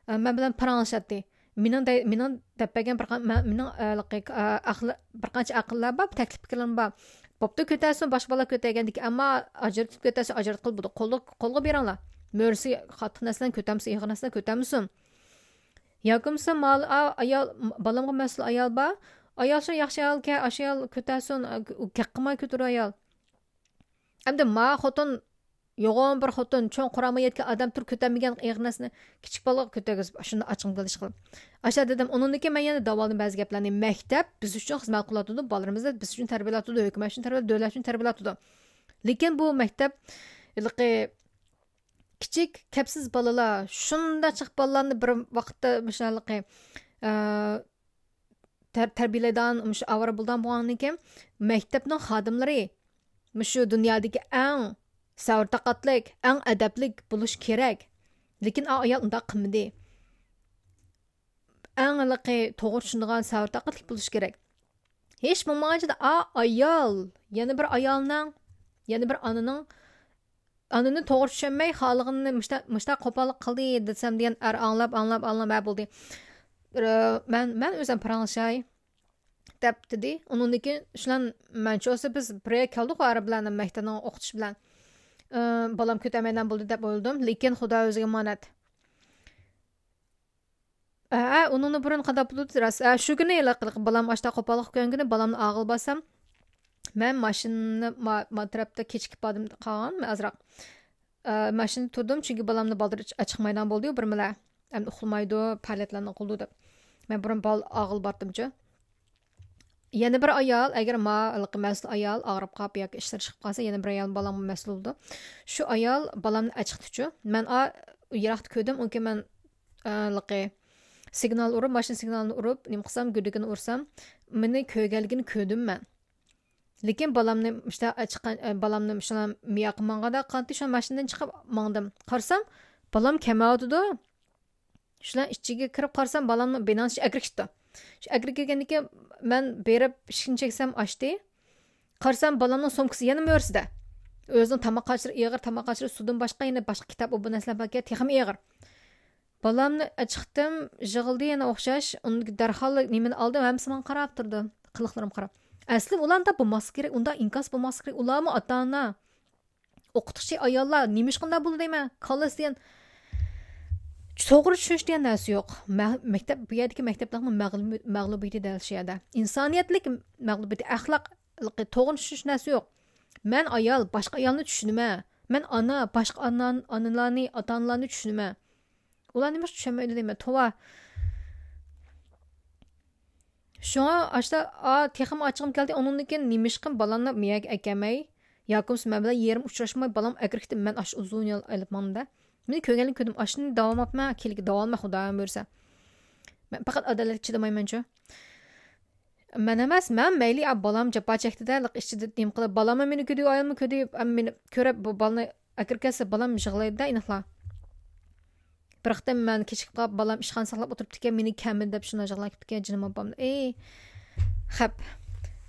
ئە، مەن بىلەن پاراڭلىشاتتى. مېنىڭ دەي-، مېنىڭ دەپ بەرگەن بىر قان-، مە-، مېنىڭ، ئە، ھېلىقى، ئە، ئەقلى-، بىر قانچە ئەقىللەر بار، تەكلىپ پىكىرلىرىم بار. بوپتۇ، كۆتەرسۇن، باشقا بالا كۆتەرگەندىكىن، ئەمما ئاجرىتىپ كۆتەرسە ئاجرىتقىلى بولىدۇ. قولغا، قولغا بېرىڭلار. مۈرىسى قاتتىق نەرسىلەرنى كۆتەرمىسۇن، ئېغىر نەرسىلەرنى كۆتەرمىسۇن. ياكى بولمىسا مال-، ئا-، ئايال، بالامغا مەسئۇل ئايال بار. ئايال شۇ ياخشى ئايالكەن، ئاشۇ ئايال كۆتەرسۇن، ئە، گەپ قىلماي كۆتۈر ئايال. ئەمدى ما خوتۇن، يوغان بىر خوتۇن، چوڭ قۇرامىغا يەتكەن ئادەم تۇرۇپ كۆتەرمىگەن ئېغىر نەرسىنى كىچىك بالىغا كۆتەرگۈزۈپ، شۇنداق ئاچچىقىم كەلدى ئىشقىلىپ. ئاشۇ دېدىم، ئۇنىڭدىن كېيىن مەن يەنە داۋالدىم بەزى گەپلەرنى. مەكتەپ بىز ئۈچۈن خىزمەت قىلىۋاتىدۇ، بالىلىرىمىزنى بىز ئۈچۈن تەربىيەلەۋاتىدۇ، ھۆكۈمەت ئۈچۈن تەربىيەلەۋاتىدۇ، دۆلەت ئۈچۈن تەربىيەلەۋاتىدۇ. لېكىن بۇ مەكتەپ ھېلىقى كىچىك، كەپسىز بالىلار، شۇنداق جىق بالىلارنى بىر ۋاقىتتا مۇشۇ ھېلىقى، ئە، تەر-، تەربىيەلەيدىغان مۇشۇ ئاۋارە بۇلدان بولغاندىن كېيىن مەكتەپنىڭ خادىملىرى مۇشۇ دۇنيادىكى ئەڭ سەۋر تاقەتلىك، ئەڭ ئەدەپلىك بولۇشى كېرەك. لېكىن ئا ئايال ئۇنداق قىلمىدى. ئەڭ ھېلىقى توغرا چۈشىنىدىغان، سەۋر تاقەتلىك بولۇشى كېرەك. ھېچ بولمىغانچە ئا ئايال، يەنە بىر ئايالنىڭ، يەنە بىر ئانىنىڭ ئانىنى توغرا چۈشەنمەي، خالىغىنىنى مۇشتا-، مۇشتاق قوپاللىق قىلدى دېسەم دېگەن ئەر ئاڭلاپ، ئاڭلاپ، ئاڭلاپ، ھە بولدى. ئە، مەن، مەن ئۆزۈم پاراڭلىشاي. دەپ دېدى. ئۇنىڭدىن كېيىن شۇلار، مەنچە بولسا بىز بىر يەرگە كەلدۇق ئارا بىلەن، مەكتەپنىڭ ئوقۇتۇشى بىلەن. ئى، بالام كۆتەرمەيدىغان بولدى دەپ ئويلىدىم، لېكىن خۇدا ئۆزىگە ئامانەت. ئە، ئۇنىڭدىن بۇرۇن قانداق بولدى راست؟ ئە، شۇ كۈنى ھېلىقى بالام ئاشتا قوپاللىق كۆرگەن كۈنى بالامنى ئاغىلى بارسام، مەن ماشىنىنى ما، ما تەرەپتە كېچىكىپ باردىم، قالغان مەن ئازراق. ئە، ماشىنىدا تۇردۇم، چۈنكى بالامنى بالدۇر ئاچىقمايدىغان بولدى-يۇ بىر مەلە. ئەمدى ئۇخلىمايدۇ، پائالىيەتلەرنى قىلىدۇ دەپ. مەن بۇرۇن بال ئاغىلى باردىمچۇ. يەنە بىر ئايال، ئەگەر ما ھېلىقى مەسئۇل ئايال ئاغرىپ قاپ ياكى ئىشلىرى چىقىپ قالسا، يەنە بىر ئايال بالامغا مەسئۇل بولىدۇ. شۇ ئايال بالامنى ئەچىقتىچۇ. مەن ئا، يىراقتا كۆردۈم، ئۇنكى مەن، ئا، ھېلىقى سىگنال ئۇرۇپ، ماشىنا سىگنالىنى ئۇرۇپ، نېمە قىلسام، گۈدۈكىنى ئۇرسام، مېنى كۆرگەنلىكىنى كۆردۈم مەن. لېكىن بالامنى مۇشتا ئەچىققان، ئە، بالامنى مۇشۇلا مىياققا ماڭغاندا قانتى شۇ ماشىنىدىن چىقىپ ماڭدىم. قارىسام، بالام كەلمەيۋاتىدۇ. شۇلا ئىچىگە كىرىپ قارىسام، بالامنىڭ بىناسى ئىچىگە ئەكىرىپ كېتىپتۇ. شۇ ئەكىرىپ كىرگەندىن كېيىن مەن بېرىپ ئىشىكنى چەكسەم، ئاچتى. قارىسام، بالامنىڭ سومكىسى يەنە مۈرىسىدە. ئۆزىنىڭ تاماق قاچىلىرى ئېغىر، تاماق قاچىلىرى سۇدىن باشقا يەنە باشقا كىتاب، ئۇ بۇ نەرسىلەر باركەن، تېخىمۇ ئېغىر. بالامنى ئەچىقتىم، يىغلىدى يەنە ئوخشاش. ئۇنى دەرھال نېمىنى ئالدىم، ھەممىسى ماڭا قاراپ تۇرىدۇ. قىلىقلىرىمغا قاراپ. ئەسلى ئۇلارنى باپماسلىق كېرەك، ئۇنداق ئىنكاس بولماسلىق كېرەك. ئۇلارمۇ ئاتا-ئانا. ئوقۇتقۇچى ئاياللار نېمىشقا ئۇنداق بولىدۇ دەيمەن. كاللىسى دېگەن توغرا چۈشىنىش دېگەن نەرسە يوق. مە-، مەكتەپ، بۇ يەردىكى مەكتەپلەرنىڭ مەغلۇبى-، مەغلۇبىيىتى دەل شۇ يەردە. ئىنسانىيەتلىك مەغلۇبىيىتى، ئەخلاق، توغرا چۈشىنىش نەرسە يوق. مەن ئايال، باشقا ئايالنى چۈشىنىمەن. مەن ئانا، باشقا ئانا، ئانىلارنى، ئاتا-ئانىلارنى چۈشىنىمەن. ئۇلار نېمىشقا چۈشەنمەيدۇ دەيمەن، توۋا. شۇڭا ئاشتا، ئا، تېخىمۇ ئاچچىقىم كەلدى. ئۇنىڭدىن كېيىن نېمىشقا بالامنى مېيەگە ئەكەلمەي، ياكى بولمىسا مەن بىلەن يېرىم ئۇچراشماي، بالام ئەكىرىپ كېتىپ، مەن ئاشۇ ئۇزۇن يول ئېلىپ ماڭدىم-دە. مېنى كۆرگەنلىك كۆردۈم، ئاشۇنى داۋالماپمەن، كېلىگە داۋالماي خۇدايىم بۇيرۇسا. مەن پەقەت ئادالەتكە چىدىمايمەنچۇ. مەن ئەمەس، مەن مەيلى، ئا، بالام جاپا چەكتى-دە، لىق ئىچىدە نېمە قىلىپ، بالاممۇ مېنى كۆردى، ئايالمۇ كۆردى، ئەم، مېنى كۆرۈپ، بۇ بالىنى ئەكىرىپ كەتسە، بالام يىغلايدۇ-دە، ئېنىقلا. بىر قېتىم مەن كېچىكىپ قاپ، بالام ئىشخانا ساقلاپ ئولتۇرۇپتىكەن، مېنى كەمىدى دەپ شۇنداق يىغلاپ كېتىپتىكەن، جېنىم ئاپام. ئېي، خەپ.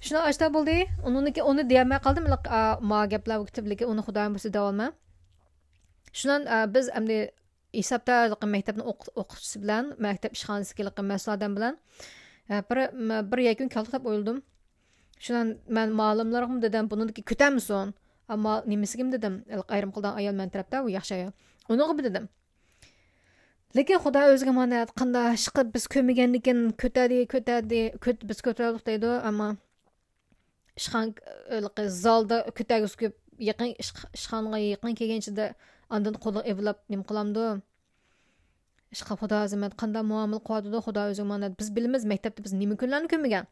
شۇنداق ئاشتا بولدى. ئۇنىڭدىن كېيىن ئۇنى دېيەلمەي قالدىم، لىق، ئا، ما گەپلەر بولۇپ كېتىپ، لېكىن ئۇنى خۇدايىم بۇيرۇسا دەۋالماي. شۇنداق، ئا، بىز ئەمدى ھېسابتا ھېلىقى مەكتەپنىڭ ئوقۇت-، ئوقۇتقۇچىسى بىلەن مەكتەپ ئىشخانىسىدىكى ھېلىقى مەسئۇل ئادەم بىلەن، ئە، بىر، بىر يەكۈن كەلدۇق دەپ ئويلىدىم. شۇنىڭ مەن مۇئەللىملىرىمغىمۇ دېدىم، بۇنىڭدىكى كۆتەرمىسۇن. ئەمما نېمىسىگىمۇ دېدىم، ھېلىقى ئايرىم قىلىدىغان ئايال مەن تەرەپتە، ئۇ ياخشى ئايال. ئۇنىڭغىمۇ دېدىم. لېكىن خۇدا ئۆزىگە ئامانەت، قانداق ئىشقا بىز كۆرمىگەندىكىن كۆتەردى، كۆتەردى، كۆت-، بىز كۆتۈردۇق دەيدۇ، ئەمما ئىشخانا، ھېلىقى زالدا كۆتەرگۈسى كۆپ، يېقىن ئىش-، ئىشخانىغا يېقىن كەلگەنچىدە ئاندىن قولىغا ئېۋىلاپ نېمە قىلامدۇ؟ ئىشقىلىپ خۇدا ئەزىمەت، قانداق مۇئامىلە قىلىۋاتىدۇ، خۇدا ئۆزى ئامانەت. بىز بىلىمىز، مەكتەپتە بىز نېمە كۈنلەرنى كۆرمىگەن؟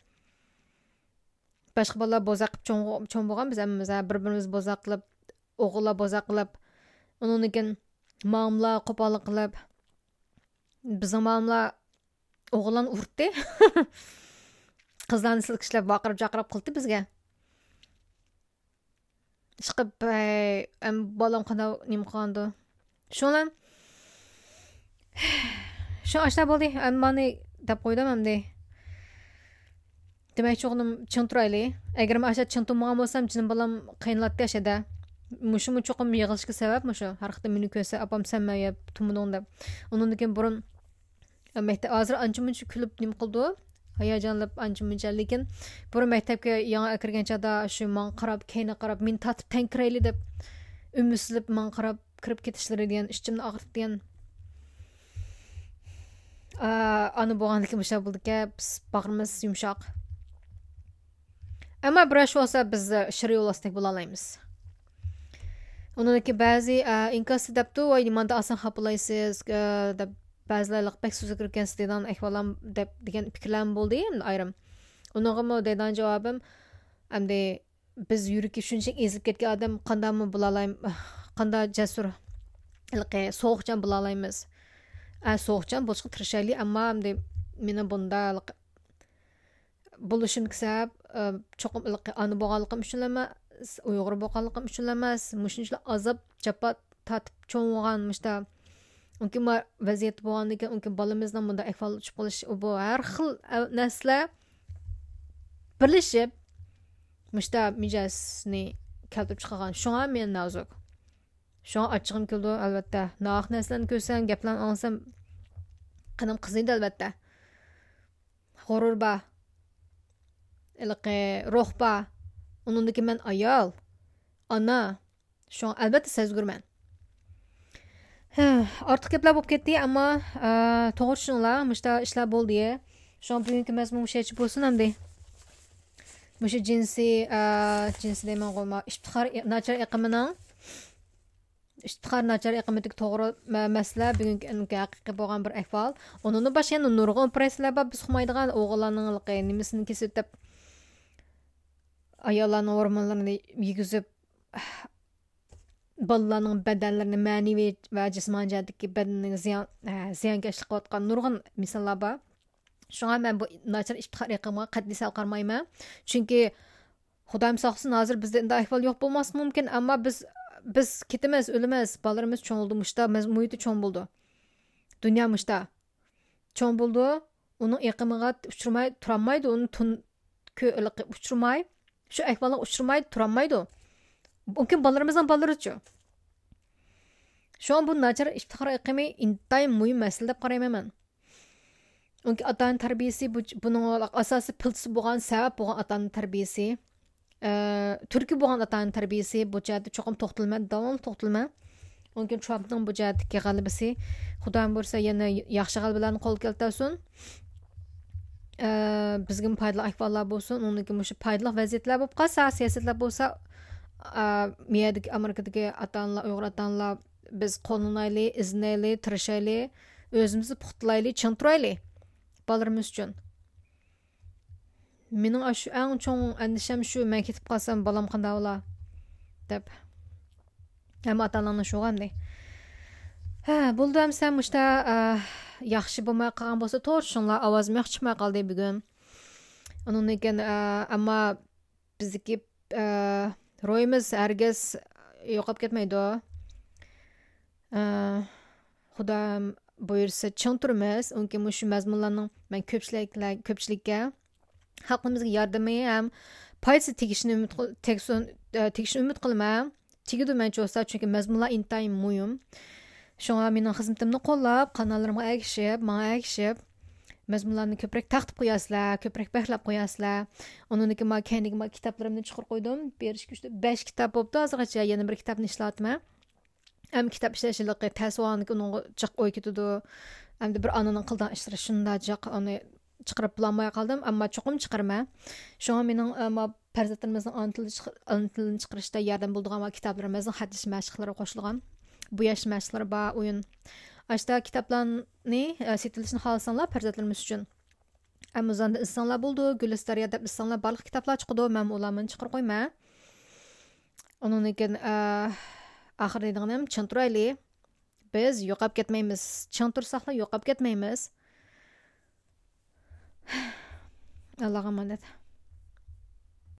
باشقا بالىلار بوزەك قىلىپ چوڭ، چوڭ بولغان، بىز ھەممىمىز، ھە، بىر-بىرىمىز بوزەك قىلىپ، ئوغۇللار بوزەك قىلىپ، ئۇنىڭدىن كېيىن مامىلار قوپاللىق قىلىپ، بىزنىڭ مامىلار ئوغۇللارنى ئۇرتتى. قىزلارنى سىلكىشلەپ، ۋارقىراپ-جارقىراپ قىلدى بىزگە. ئىشقىلىپ، ئەي، ئەم، بالام قانداق نېمە قىلغاندۇ؟ شۇڭا، شۇ ئاشتا بولدى. ئەمما مانى دەپ قويدۇم ئەمدى. دېمەكچى بولغىنىم، چىڭ تۇرايلى. ئەگەر مەن ئاشتا چىڭ تۇرمىغان بولسام، جېنىم بالام قىينىلاتتى ئاشتا. مۇشۇمۇ چوقۇم يىغلىشىشقا سەۋەب مۇشۇ. ھەر قېتىم مېنى كۆرسە، ئاپام سەنمۇ يا تۇرمىدىڭ دەپ. ئۇنىڭدىن كېيىن بۇرۇن مەكتەپ، ھازىر ئانچە-مۇنچە كۈلۈپ نېمە قىلىدۇ، ھاياجانلىنىپ ئانچە-مۇنچە. لېكىن بۇرۇن مەكتەپكە يېڭى ئەكىرگەن چاغدا شۇ ماڭا قاراپ، كەينىگە قاراپ، مېنى تارتىپ تەڭ كىرەيلى دەپ ئۈمىدسىزلىنىپ ماڭا قاراپ كىرىپ كېتىشلىرى دېگەن ئىچىمنى ئاغرىتىدىغان. ئا، ئانا بولغاندىكىن مۇشۇنداق بولىدىكەن، باغرىمىز يۇمشاق. ئەمما بىراش بولسا بىز شىر يولۋاستەك بولالايمىز. ئۇنىڭدىكى بەزى، ئە، ئىنكاستا دەپتۇ، ۋاي، نېمانداق ئاسان خاپىلايسىز، ئە، دەپ بەزىلەر بەك سۆزگە كىرىپ كەتسە دەيدىغان ئەھۋالام دەپ دېگەن پىكىرلەرمۇ بولدى ئايرىم. ئۇنىڭغىمۇ دەيدىغان جاۋابىم، ئەمدى بىز يۈرىكى شۇنچىلىك ئېزىلىپ كەتكەن ئادەم قانداقمۇ بولالاي-، قانداق جەسۇر، ھېلىقى سوغۇقجان بولالايمىز؟ ئە، سوغۇقجان بولۇشقا تىرىشايلى، ئەمما ئەمدى مېنىڭ بۇنداق بولۇشۇمدىكى سەۋەب، ئە، چوقۇم ھېلىقى ئانا بولغانلىقىم ئۈچۈنلا ئەمەس، ئۇيغۇر بولغانلىقىم ئۈچۈنلا ئەمەس، مۇشۇنچىلىك ئازاب، جاپا تارتىپ چوڭ بولغان مۇشتا ئۇنكى ما ۋەزىيەتتە بولغاندىن كېيىن، ئۇنكى بالىمىزنىڭ بۇنداق ئەھۋالغا چۈشۈپ قېلىشى، بۇ ھەر خىل ئەۋ-، نەرسىلەر بىرلىشىپ، مۇشتا مىجەزنى كەلتۈرۈپ چىقارغان. شۇڭا مېنى نازۇك. شۇڭا ئاچچىقىم كېلىدۇ، ئەلۋەتتە. ناھەق نەرسىلەرنى كۆرسەم، گەپلەرنى ئاڭلىسام، قېنىم قىزىيدۇ، ئەلۋەتتە. غۇرۇر بار. ھېلىقى روھ بار. ئۇنىڭدىكى مەن ئايال، ئانا. شۇڭا ئەلۋەتتە سەزگۈرمەن. ھە، ئارتۇق گەپلەر بولۇپ كەتتى، ئەمما، ئە، توغرا چۈشىنىڭلار، مۇشۇنداق ئىشلار بولدى. شۇڭا بۈگۈنكى مەزمۇن مۇشۇ يەرچە بولسۇن ئەمدى. مۇشۇ جىنسىي، ئە، جىنسىي دەيمەنغۇ، ما، ئىپتىخار ناچار ئېقىمىنىڭ، ئىپتىخار ناچار ئېقىمىدىكى توغرا مە-، مەسىلە، بۈگۈنكى ھەقىقىي بولغان بىر ئەھۋال. ئۇنىڭدىن باشقا يەنە نۇرغۇن ئوپېراتسىيەلەر بار، بىز ئۇقمايدىغان، ئوغۇللارنىڭ ھېلىقى نېمىسىنى كېسىۋېتىپ، ئاياللارنىڭ ھورمونلىرىنى يېگۈزۈپ، بالىلارنىڭ بەدەنلىرىنى مەنىۋى ۋە جىسمانىي جەھەتتىكى بەدىنىگە زىيان، ھە، زىيانكەشلىك قىلىۋاتقان نۇرغۇن مىساللار بار. شۇڭا مەن بۇ ناچار ئىپتىخار ئېقىمىغا قەتئىي سەل قارىمايمەن. چۈنكى خۇدايىم ساقلىسۇن، ھازىر بىزدە ئۇنداق ئەھۋال يوق بولماسلىقى مۇمكىن، ئەمما بىز، بىز كېتىمىز، ئۆلىمىز، بالىلىرىمىز چوڭ بولىدۇ، مۇشتا مەز-، مۇھىتى چوڭ بولىدۇ. دۇنيا مۇشتا چوڭ بولىدۇ، ئۇنىڭ ئېقىمىغا ئۇچرىماي تۇرالمايدۇ، ئۇنى تون-، كۆ-، ئۇچرىماي، شۇ ئەھۋالغا ئۇچرىماي تۇرالمايدۇ. مۇمكىن بالىلىرىمىزنىڭ بالىلىرىچۇ؟ شۇڭا بۇ ناچار ئىپتىخار ئېقىمى ئىنتايىن مۇھىم مەسىلە دەپ قارايمەن مەن. چۈنكى ئاتا ئانا تەربىيىسى بۇ، بۇنىڭ ئاساسىي پىلتىسى بولغان، سەۋەب بولغان ئاتا ئانا تەربىيىسى، ئە، تۈرتكە بولغان ئاتا ئانا تەربىيىسى، بۇ جەھەتتە چوقۇم توختىلىمەن، داۋاملىق توختىلىمەن. ئۇنىڭ كېيىن ترامپنىڭ بۇ جەھەتتىكى غەلىبىسى، خۇدايىم بۇيرۇسا يەنە ياخشى غەلىبىلەرنى قولغا كەلتۈرسۇن. ئە، بىزگىمۇ پايدىلىق ئەھۋاللار بولسۇن، ئۇنىڭدىن كېيىن مۇشۇ پايدىلىق ۋەزىيەتلەر بولۇپ قالسا، سىياسەتلەر بولسا، ئە، مۇ يەردىكى ئامېرىكىدىكى ئاتا ئانىلار، ئۇيغۇر ئاتا ئانىلار، بىز قوللىنايلى، ئىزدىنەيلى، تىرىشايلى، ئۆزىمىزنى پۇختىلايلى، چىڭ تۇرايلى بالىلىرىمىز ئۈچۈن. مېنىڭ ئاشۇ ئەڭ چوڭ ئەندىشەم شۇ، مەن كېتىپ قالسام بالام قانداق بولا دەپ. ھەممە ئاتا ئانىلارنىڭ شۇغۇ ئەمدى. ھە، بولدى ئەمسە مۇشتا، ئە، ياخشى بولماي قالغان بولسا توغرا چۈشىنىڭلار، ئاۋازىم ياخشى چىقماي قالدى بۈگۈن. ئۇنىڭدىن كېيىن، ئە، ئەمما بىزدىكى، ئە، روھىمىز ھەرگىز يوقاپ كەتمەيدۇ. ئە، خۇدايىم بۇيرۇسا چىڭ تۇرىمىز. ئۇنكى مۇشۇ مەزمۇنلارنىڭ مەن كۆپچىلىكلەر-، كۆپچىلىككە خەلقىمىزگە ياردىمى ھەم پايدىسى تېگىشىنى ئۈمىد قىل-، تەگسۇن-، ئە، تېگىشىنى ئۈمىد قىلىمەن. تېگىدۇ مەنچە بولسا، چۈنكى مەزمۇنلار ئىنتايىن مۇھىم. شۇڭا مېنىڭ خىزمىتىمنى قوللاپ، قاناللىرىمغا ئەگىشىپ، ماڭا ئەگىشىپ، مەزمۇنلارنى كۆپرەك تارقىتىپ قوياسىلەر، كۆپرەك بەھرىلەپ قوياسىلەر. ئۇنىڭدىن كېيىن ما كەينىگە ما كىتابلىرىمنى چىقىرىپ قويدۇم. بىر، ئىككى، ئۈچ، تۆت، بەش كىتاب بوپتۇ ھازىرغىچە، يەنە بىر كىتابنى ئىشلەۋاتىمەن. ئەمما كىتاب ئىشلەش ھېلىقى تەس بولغاندىكىن ئۇنىڭغا جىق ئوي كېتىدۇ. ئەمدى بىر ئانىنىڭ قىلىدىغان ئىشلىرى شۇنداق جىق، ئۇنى چىقىرىپ بولالماي قالدىم، ئەمما چوقۇم چىقىرىمەن. شۇڭا مېنىڭ، ئە، ما پەرزەنتلىرىمىزنىڭ ئانا تىلى چىقىر-، ئانا تىلىنى چىقىرىشتا ياردەم بولىدىغان ۋە كىتابلىرىمىزنىڭ خەتلىشىش مەشىقلىرى قوشۇلغان، بوياش مەشىقلىرى بار، ئويۇن. ئاشتا كىتابلارنى، ئە، سېتىلىشىنى خالىساڭلار پەرزەنتلىرىمىز ئۈچۈن، ئەمازوندا ئىزدىسەڭلار بولىدۇ، گۈلىستاريا دەپ ئىزدىسەڭلار بارلىق كىتابلار چىقىدۇ، مەنمۇ ئۇلارنى چىقىرىپ قويىمەن. ئۇنىڭدىن كېيىن، ئە، ئاخىرى دەيدىغىنىم، چىڭ تۇرايلى. بىز يوقاپ كەتمەيمىز. چىڭ تۇرساقلا يوقاپ كەتمەيمىز. ئاللاغا ئامانەت.